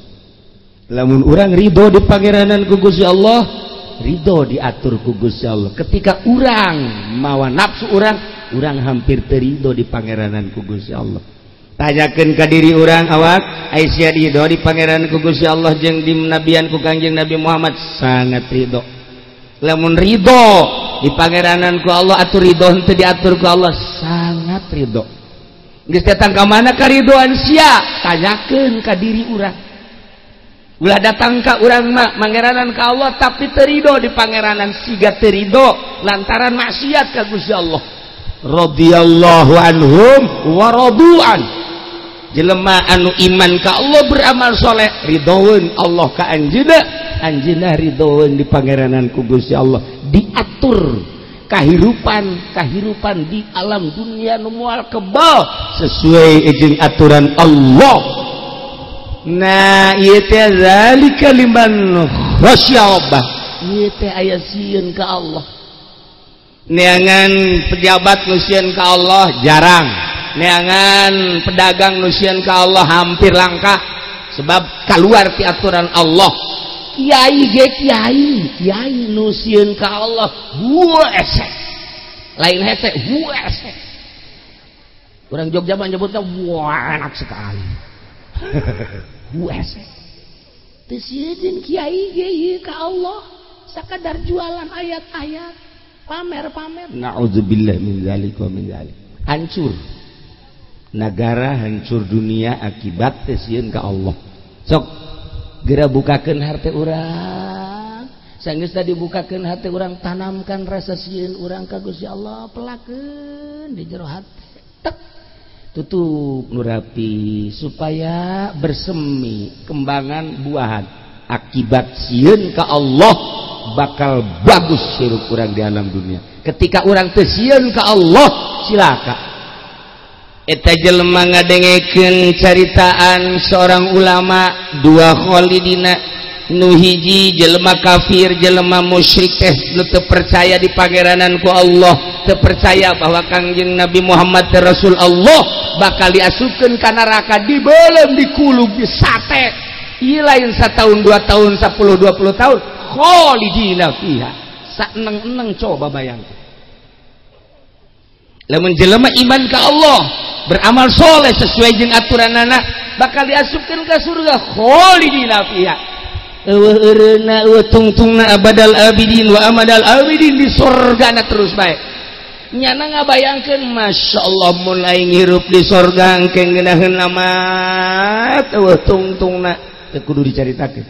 Lamun urang ridho di pangeranan ku Gusti Allah, ridho diatur ku Gusti Allah. Ketika urang mawa nafsu urang, urang hampir terido di pangeranan ku Gusti Allah. Tanyakeun ka diri urang awak, Aisyah ridho di pangeranan ku Gusti Allah jeung di nabian ku Kangjeng Nabi Muhammad sangat ridho. Lamun ridho di pangeranan ku Allah atuh ridho henteu diatur ku Allah sangat ridho. Geus datang ka mana karidoan sia? Tanyakeun ka diri urang. Ulah datang ka urang mah mangeranan ka Allah tapi terido di pangeranan siga terido lantaran maksiat ka Gusti Allah. Radhiyallahu anhum wa radu'an. Jelema anu iman ka Allah beramal soleh ridhoeun Allah ka anjeunna, anjeunna ridhoeun di pangeranan ku Gusti Allah. Diatur kahirupan di alam dunia nu moal kebal sesuai jeung aturan Allah. Nah, ieu teh zalika liman khasya rabbah. Ieu teh aya sieun ka Allah. Neangan pejabat nu sieun ka Allah jarang. Neangan pedagang nu sieun ka Allah hampir langka sebab keluar ti aturan Allah. Kiai ge kiai, kiai nu sieun ka Allah hese. Lain hese, hese. Urang Jogja mah nyebutna wah enak sekali. Hese. Teu sieun kiai ge ieu ka Allah, sakadar jualan ayat-ayat, pamer-pamer. Na'udzubillah min dzalik wa min dzalik. Hancur negara, hancur dunia akibat teu sieun ka Allah. Sok Geura bukakeun hate urang. Sanggeus tadi bukakeun hate urang, tanamkan rasa sieun urang ka Gusti Allah, pelakeun di jero hate. Tek. Tutup nu rapi supaya bersemi kembangan buahan. Akibat sieun ka Allah bakal bagus hirup urang di alam dunia. Ketika urang teu sieun ka Allah, cilaka. Eta jelema ngadengekeun caritaan seorang ulama dua kholidina, nu hiji jelema kafir, jelema musyrik teh nu teu percaya di pangeranan ku Allah, teu percaya bahwa Kangjeng Nabi Muhammad teh Rasul Allah, bakal diasupkeun ka neraka, dibeuleum, dikulub, disate. Ieu lain satahun, 2 tahun, 10 20 tahun, kholidina fiha. Saeneng-eneng coba bayangkan. Lamun jelema iman ka Allah, beramal soleh sesuai jeung aturanana, bakal diasupkeun ka surga kholidina fiha. Eueuh eureuna, eueuh tungtungna abadal abidin wa amadal abidin, di surgana terus bae. Nyana ngabayangkeun, Masya Allah mun aing hirup di surga engke ngeunaheun amat, eueuh tungtungna, teu kudu dicaritakeun.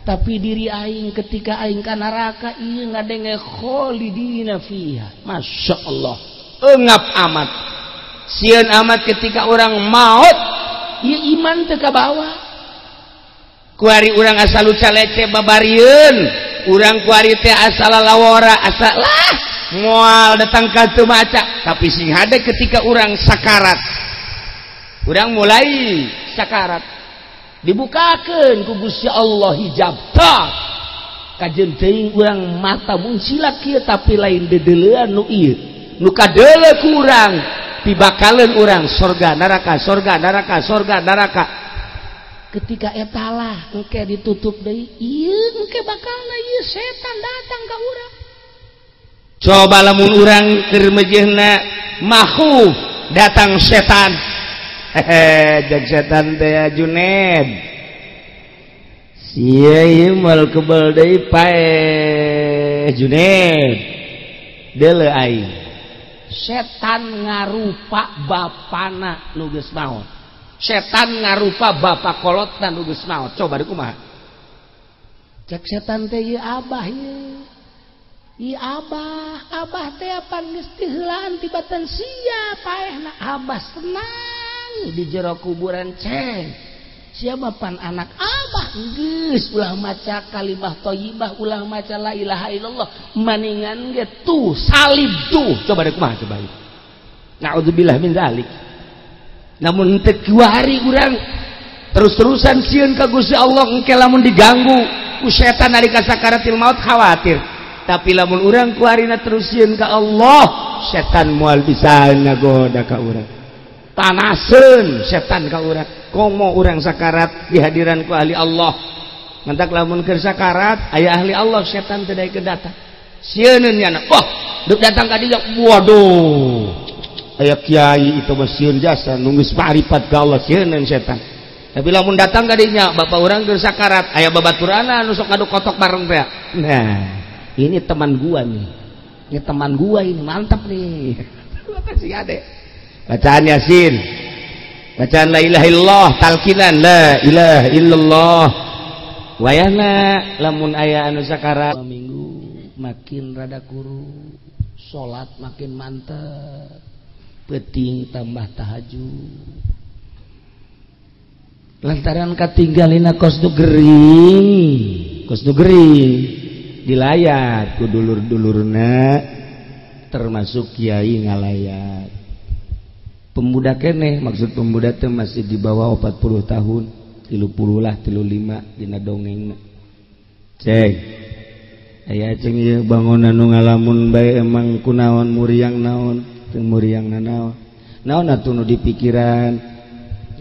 Tapi diri aing ketika aing ka neraka ieu ngadenge kholidina fiha. Masya Allah, engap amat, sieun amat ketika orang maut, ieu iman teu kabawa. Kuari urang asal luca lece babarieun, urang kuari teh asal lawora, asal lah moal datang ka teu maca, tapi sing hade ketika urang sakarat, urang mulai sakarat, dibukakeun ku Gusti Allah hijab tah. Kajeun teuing urang mata muncilak kieu tapi lain dedeleuan nu ieu. Nu kadeuleu ku urang, pibakaleun urang sorga neraka, sorga neraka, sorga neraka. Ketika etalah engke ditutup deui, ieu engke bakalna ieu setan datang ka urang. Coba lamun urang keur mejehna makhuf datang setan. Hehe, jag setan teh Juned. Sia ieu moal kebel deui paeh Juned. Deuleu aing. Setan ngarupa bapana nu geus maot. Setan ngarupa bapak kolotna nu geus maot. Coba dikumaha? Cek setan teh ieu abah ieu. Ieu abah, abah teh apan geus tiheulaan tibatan sia paehna. Abah senang di jero kuburan ceng. Sia pan anak abah geus ulah maca kalimah thayyibah, ulah maca la ilaha illallah, maningan ge tuh salib tuh. Coba dikumaha coba ieu. Naudzubillah min zalik. Namun teu kiwari urang terus-terusan sieun ka Gusti Allah, engke lamun diganggu ku setan nalika sakaratil maut khawatir. Tapi lamun urang kuarina terus sieun ka Allah, setan moal bisa ngagoda ka urang. Panaseun setan ka urang. Komo urang sakarat di hadiran ku ahli Allah. Mantak lamun keur sakarat aya ahli Allah, setan teu daekeun datang. Sieuneun nyana. Wah, deuk datang ka dieu. Waduh. Aya kiai itu mah sieun jasa nu geus ma'rifat ka Allah, sieuneun setan. Tapi lamun datang ka dinya bapak urang keur sakarat, aya babaturana nu sok ngadu kotok bareng teh. Nah, ini teman gua nih. Ini teman gua ini mantap nih. Makasih ade. Bacaan Yasin, bacaan la ilaha illallah, talqinan la ilaha illallah. Wayahna lamun aya anu sakarat minggu makin rada kuru, salat makin mantep, peting tambah tahajud. Lantaran katinggalina kos nu gering, kos nu gering dilayat ku dulur-dulurna termasuk kiai ngalayat. Pemuda keneh, maksud pemuda teh masih di bawah 40 tahun, 30 lah, 35 dina dongengna. Cek. Aya ceng ieu bangunan nu ngalamun bae emang kunaon muriang naon, teu muriang nanaon. Naon atuh nu dipikiran?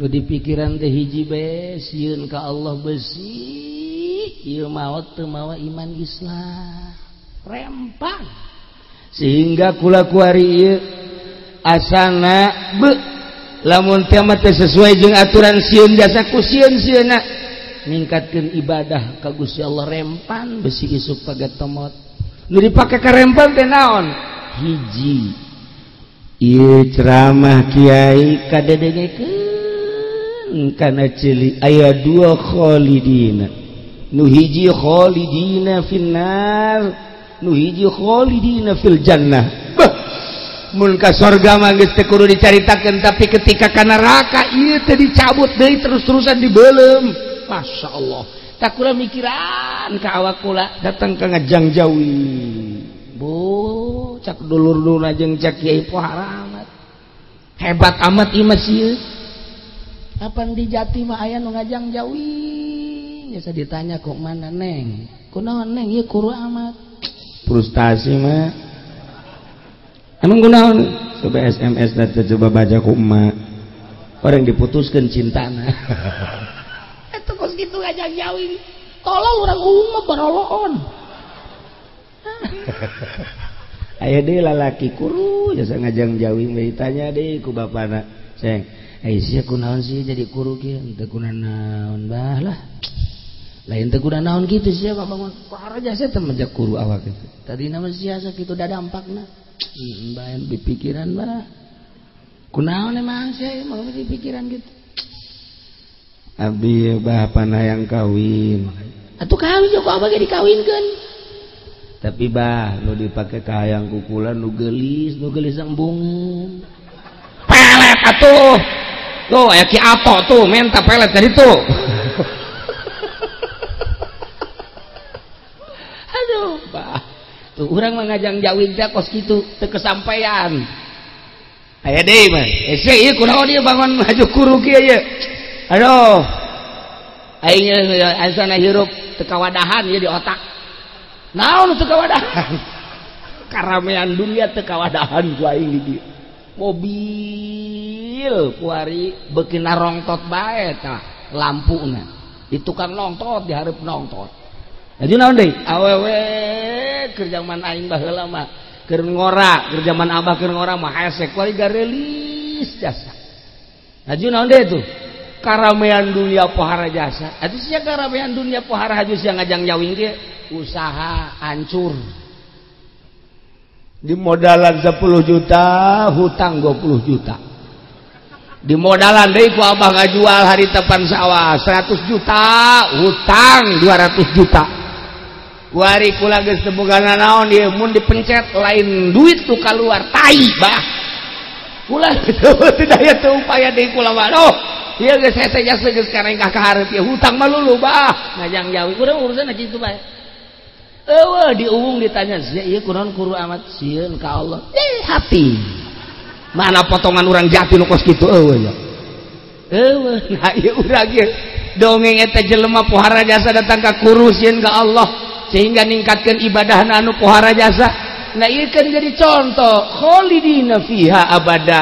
Nu dipikiran teh hiji bae, sieun ka Allah besi, ieu maot teu mawa iman Islam. Rempang. Sehingga kula kuari ieu asana be lamun teh mah teu sesuai jeung aturan sieun jasa ku sieun-sieunna ningkatkeun ibadah ka Gusti Allah rempan besi isuk pagatomot. Nu dipake ka rempan teh naon? Hiji ieu ceramah kiai kadedengekeun Kana ceuli aya dua khalidina. Nu hiji khalidina finnar, nu hiji khalidina fil jannah. Bah, mun ka sorga mah geus teu kudu dicaritakeun, tapi ketika ka neraka ieu teh dicabut deui terus-terusan dibeuleum. Masya Allah. Tak kula mikiran ka awak kula datang ka ngajang jawi. Bu, cak dulur-dulur jeung cak kiai pohara amat. Hebat amat ieu mah sieun. Apan di jati mah aya nu ngajang jawi. Biasa ditanya kok mana neng? Kunaon neng ieu kuru amat. Frustasi mah. Emang kunaon? Coba SMS dan coba baca ku emak. Orang diputuskan cintana. Itu kos kitu ngajang jawi. Tolol urang umum mah baroloon. Aya deui lalaki kuru jasa ngajang jawi ditanya deui ku bapana. Seng, sia kunaon sih jadi kuru kieu? Teu kunanaon bah lah. Lain teu kunanaon kitu sia bangun. Pohara jasa teh menjak kuru awak itu. Tadina mah sia sakitu dadampakna. Bae di pikiran bah. Kunaon emang sia mah di pikiran gitu. Abdi bah panayang kawin. Atuh kawin ku abah ge dikawinkeun. Tapi bah nu dipake ka hayang kukulan nu geulis embungeun. Pelet atuh. Tuh aya Ki Ato tuh menta pelet ka ditu. Aduh bah. Tuh urang mah ngajang jawin teh kos kitu teu kesampaian. Aya deui mah. Hese ieu kunaon ieu bangun maju kuru kieu ieu. Aduh. Aing asana hirup teu kawadahan ieu di otak. Naon teu kawadahan? Karamean dunia teu kawadahan ku aing di dieu. Mobil kuari beuki narongtot bae tah lampuna. Di tukang nongtot di hareup nongtot. Jadi naon deui? Awewe keur jaman aing baheula mah keur ngora, keur jaman abah keur ngora mah hese kuari garelis jasa. Laju naon deui tuh? Karamean dunia pohara jasa. Atuh sia karamean dunia pohara haju sia ngajang jawing ge usaha hancur. Di modalan 10 juta, hutang 20 juta. Di modalan deui ku abah ngajual harita pan sawah 100 juta, hutang 200 juta. Kuari kula geus teu boga nanaon ieu mun dipencet lain duit tu kaluar tai bah. Kula teu daya teu upaya deui kula mah. Oh, ieu geus hese jasa geus karengkah ka hareup ieu hutang mah lulu bah. Ngajang jawi urang urusan kitu bae. Eueuh diuwung ditanya sia ieu kunaon kuru amat sieun ka Allah. Eh hati. Mana potongan urang jati nu kos kitu eueuh ya. Eueuh nah ieu urang ieu dongeng eta jelema pohara jasa datang ka kuru sieun ka Allah sehingga ningkatkeun ibadahna anu pohara jasa. Nah ieu kan jadi contoh khalidina fiha abada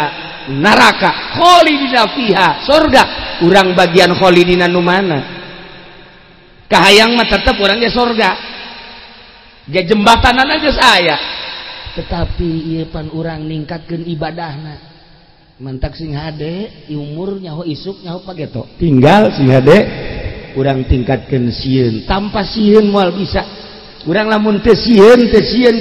neraka, khalidina fiha surga. Urang bagian khalidina nu mana? Kahayang mah tetep urang ge surga. Ja jembatanana geus aya. Tetapi ieu pan urang ningkatkeun ibadahna. Mantak sing hade umur nyaho isuk nyaho pageto. Tinggal sing hade urang tingkatkeun sieun. Tanpa sieun moal bisa. Urang lamun teu sieun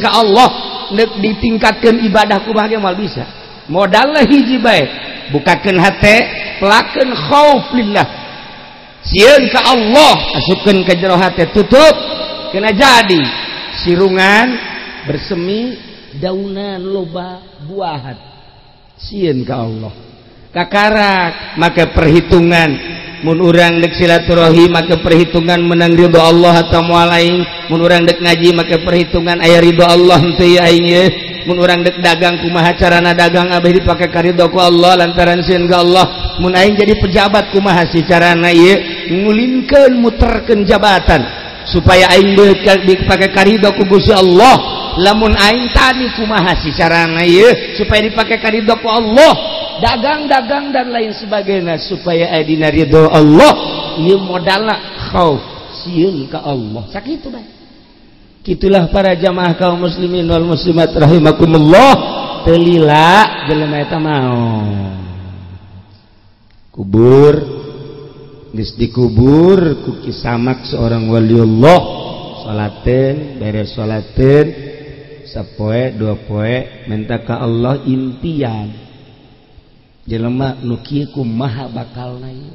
ka Allah neuk ditingkatkeun ibadah kumaha ge moal bisa. Modalna hiji bae, bukakeun hate, pelakeun khauf lillah. Sieun ka Allah, asupkeun ka jero hate, tutup kena jadi sirungan bersemi daunan loba buahan. Sieun ka Allah. Kakarak make perhitungan mun urang dek silaturahim make perhitungan menang ridho Allah atau moal aing, mun urang dek ngaji make perhitungan aya ridho Allah henteu ieu aing ye, mun urang dek dagang kumaha carana dagang abeh dipake ka ridho ku Allah lantaran sieun ka Allah, mun aing jadi pejabat kumaha sih carana ieu ngulinkeun muterkeun jabatan supaya aing dipake ka ridho ku Gusti Allah, lamun aing tani kumaha sih carana ieu supaya dipake ka ridho ku Allah, dagang-dagang dan lain sebagainya supaya dina ridho Allah. Ieu modalna khauf sieun ka Allah. Sakitu bae. Kitulah para jamaah kaum muslimin wal muslimat rahimakumullah. Teu lila jelema eta maot. Kubur geus dikubur ku Ki Samak seorang waliullah, salateun beres salateun sapoe dua poe minta ka Allah impian. Jelema nu kieu kumaha bakalna ieu?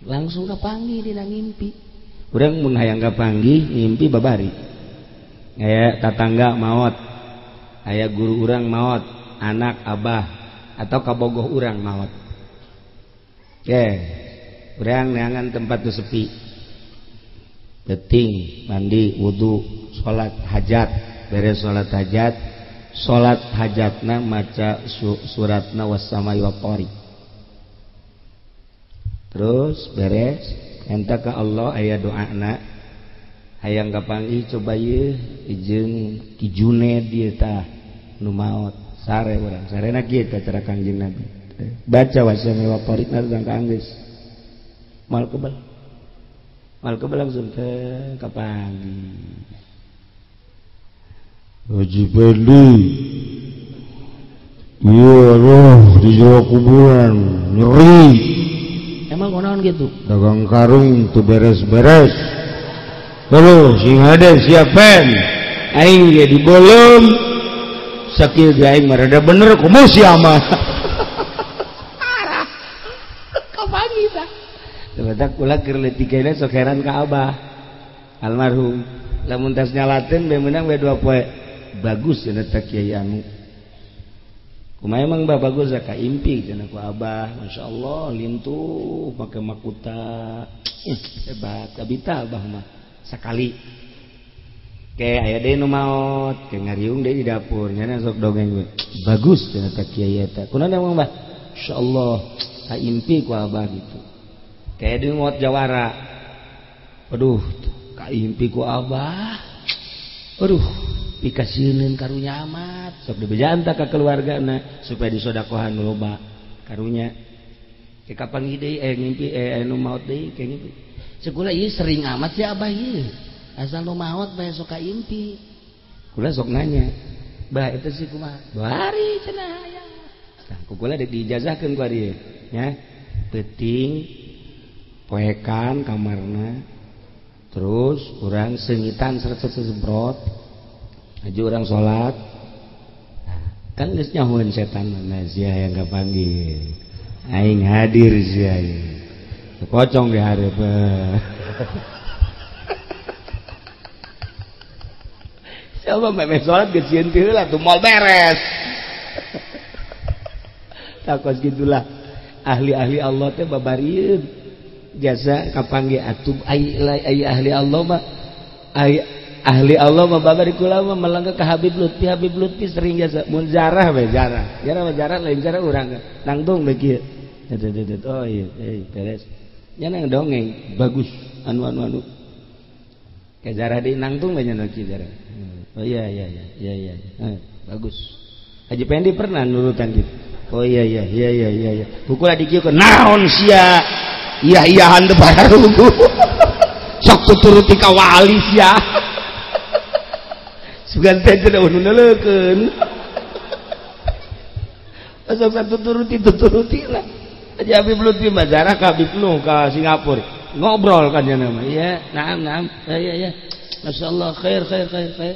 Langsung kapanggih dina ngimpi. Urang mun hayang kapanggih ngimpi babari. Aya tatangga maot, aya guru urang maot, anak abah atau kabogoh urang maot. Oke, urang neangan tempat nu sepi. Penting mandi, wudu, salat hajat, beres salat hajat, salat hajatna maca suratna was-samai wa tariq. Terus beres enta ka Allah aya doana hayang kapanggih coba ieu jeung Ki Juned ieu tah nu maot sare urang sarena kieu tah cara Kangjeng Nabi baca was-samai wa tariq na ka anggeus mal kebal langsung teh kapanggih Haji Pedli iya roh di jero kuburan nyeri. Emang konon gitu dagang karung tuh beres-beres lalu sing ada siapen aing ge dibolong sakil ge aing mah rada bener kumaha sia mah parah kapanggih tah teu kula keur leutik keneh sok heran ka abah almarhum lamun tas nyalateun be meunang we 2 poe bagus cenah teh kiai anu kumaha emang bah bagus ka impi cenah ku abah masyaallah lintuh make makuta hebat kabita abah mah sakali ke aya deui nu maot ke ngariung deui di dapur nya sok dongeng we bagus cenah ka kiai eta kunaon emang bah masyaallah ka impi ku abah gitu kayak deui maot jawara aduh ka impi ku abah aduh pikasieun karunya amat sok dibejaan ka keluargana supaya disodakohan loba karunya ke kapan deui ngimpi nu maot deui ke ngimpi cek kula ieu sering amat ya abah ieu asal nu maot bae sok ka impi kula sok nanya bah eta sih kumaha bari cenah hayang tah ku kula deuk diijazahkeun ku ari nya peuting poekan kamarna terus urang seungitan seret semprot aja orang sholat kan geus nyahoeun setan mana sia yang kapanggih aing hadir sia pocong di hareup siapa meh sholat geus sieun teh heula tuh moal beres takos gitulah ahli-ahli Allah teh babarieun jasa kapanggih atuh ai ahli Allah mah ai ahli Allah mah babari kula mah melangkah ke Habib Lutfi. Habib Lutfi sering jasa mun jarah we jarah jarah mah jarah lain jarah urang nangtung we kieu oh iya beres nya nang dongeng bagus anu anu anu ke jarah di nangtung we nya kieu jarah oh iya iya iya iya iya bagus Haji Pendi pernah nurutan gitu oh iya iya iya iya iya iya kukula dikieu ke naon sia iya iyahan teu barugu sok tuturuti ka wali sia sugan teh teu nu neuleukeun sok satuturuti lah Haji Habib Lutfi mah jarah ka Habib Nuh ka Singapura ngobrol kan nya mah iya naam naam iya iya masyaallah khair khair khair khair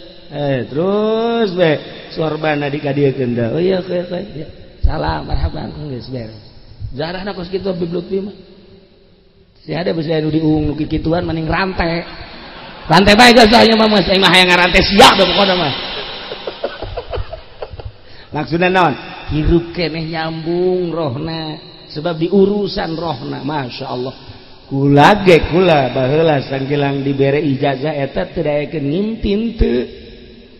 terus we sorbana dikadiekeun da oh iya khair khair ya. Salam marhaban geus beres jarahna kos kitu Habib Lutfi mah si ada bisa nu diung nu kikituan mending rantai rantai bae geus nya mah aing mah hayang ngarantai siap da pokona mah maksudna naon hirup keneh nyambung rohna sebab di urusan rohna masyaallah kula ge kula baheula sangkilang dibere ijazah eta teu daekeun ngimpin teu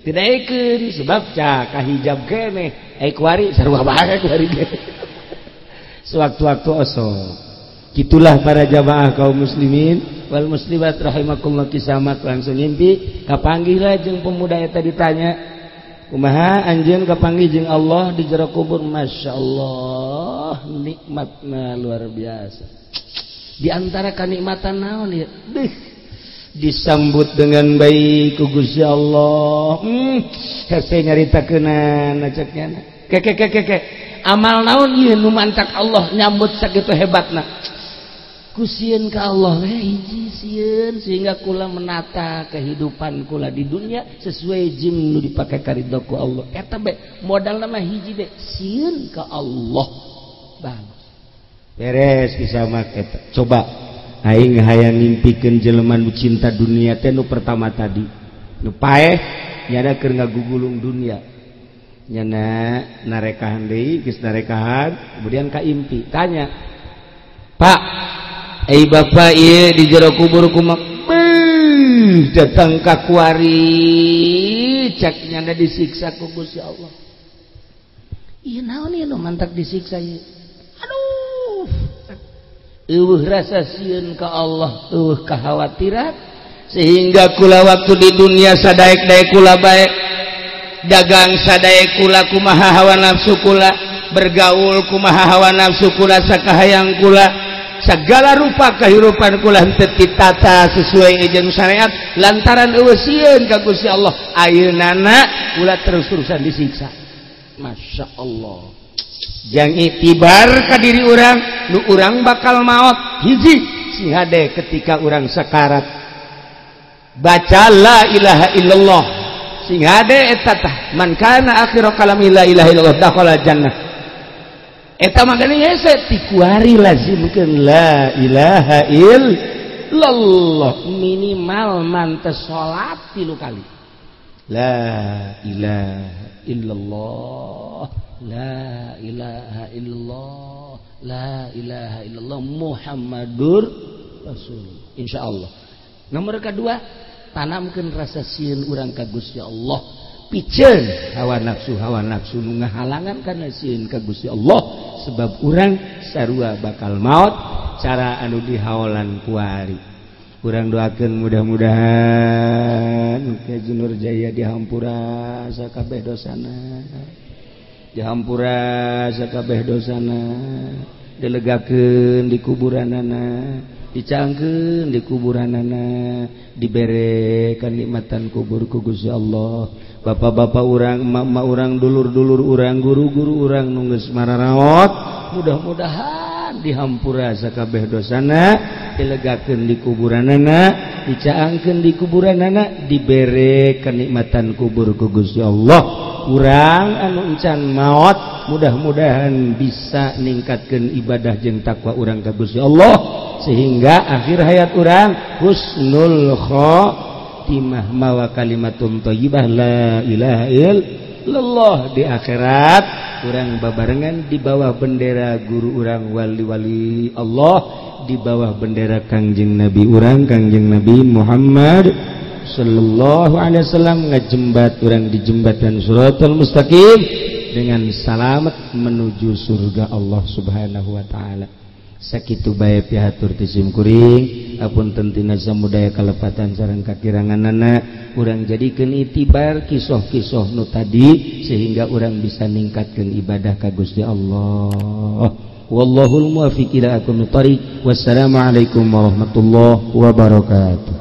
teu daekeun sebab ca kahijab keneh ai kuari sarua bae kuari ge sewaktu-waktu osok. Gitulah para jamaah kaum muslimin wal muslimat rahimakumullah kisamak langsung ngimpi kapanggihlah jeung pemuda eta ditanya kumaha anjeun kapanggih jeung Allah di jero kubur masyaallah nikmatna luar biasa di antara kanikmatan naon ieu deuh disambut dengan baik ku Gusti Allah hese nyaritakeunana ceknya ke ke ke ke amal naon ieu nu mantak Allah nyambut sakitu hebatna ku sieun ka Allah we hiji sieun sehingga kula menata kehidupan kula di dunia sesuai jeung nu dipake karidho ku Allah eta be modalna mah hiji be sieun ka Allah bagus beres bisa mah eta coba Aing hayang ngimpikeun jelema nu cinta dunia teh nu pertama tadi nu paeh nyana keur ngagugulung dunia nyana narekahan deui geus narekahan kemudian ka impi tanya Pak eh bapak ieu di jero kubur kumaha datang ka kuari cek nyana disiksa ku Gusti Allah ieu naon ieu nu mantak disiksa ieu aduh eueuh rasa sieun ka Allah eueuh kekhawatiran sehingga kula waktu di dunia sadaek-daek kula bae dagang sadaek kula kumaha hawa nafsu kula bergaul kumaha hawa nafsu kula sakahayang kula segala rupa kehidupan kula henteu ditata sesuai jeung syariat lantaran eueuh sieun ka Gusti Allah ayeunana kula terus-terusan disiksa. Masya Allah. Jang itibar ka diri urang nu urang bakal maot hiji sing hade ketika urang sakarat baca la ilaha illallah sing hade eta tah man kana akhiru kalami la ilaha illallah dakhala jannah eta mah geuning hese ti kuari lazimkeun la ilaha illallah minimal mantes salat 3 kali la ilaha illallah la ilaha illallah la ilaha illallah Muhammadur Rasul. Insyaallah. Nomor kedua, tanamkeun rasa sieun urang ka Gusti Allah. Piceun hawa nafsu nu ngahalangan kana sieun ka Gusti Allah sebab urang sarua bakal maot cara anu dihaolan kuari. Urang doakeun mudah-mudahan Ki Haji Nurjaya dihampura sakabeh dosana. Dihampura sakabeh dosana, dilegakeun di kuburanana, dicangkeun di kuburanana, dibere kanikmatan kubur ku Gusti Allah. Bapak-bapak urang, emak-emak urang, dulur-dulur urang, guru-guru urang nu geus mararaot, mudah-mudahan dihampura sakabeh dosana, dilegakeun di kuburanana, dicaangkeun di kuburanana, dibere kenikmatan kubur ku Gusti Allah. Urang anu encan maot mudah-mudahan bisa ningkatkeun ibadah jeung takwa urang ka Gusti Allah sehingga akhir hayat urang husnul khotimah mawa kalimatun thayyibah la ilaha illallah di akhirat urang babarengan di bawah bendera guru urang wali-wali Allah di bawah bendera Kangjeng Nabi urang Kangjeng Nabi Muhammad sallallahu alaihi wasallam ngajembat urang di jembatan Shiratal Mustaqim dengan selamat menuju surga Allah Subhanahu wa taala. Sakitu bae pihatur ti simkuring apunten tina samudaya kalepatan sareng kakiranganana urang jadikeun itibar kisoh-kisoh nu tadi sehingga urang bisa ningkatkeun ibadah ka Gusti Allah. Wallahul muwaffiq ila aqwamit thariq. Wassalamualaikum warahmatullahi wabarakatuh.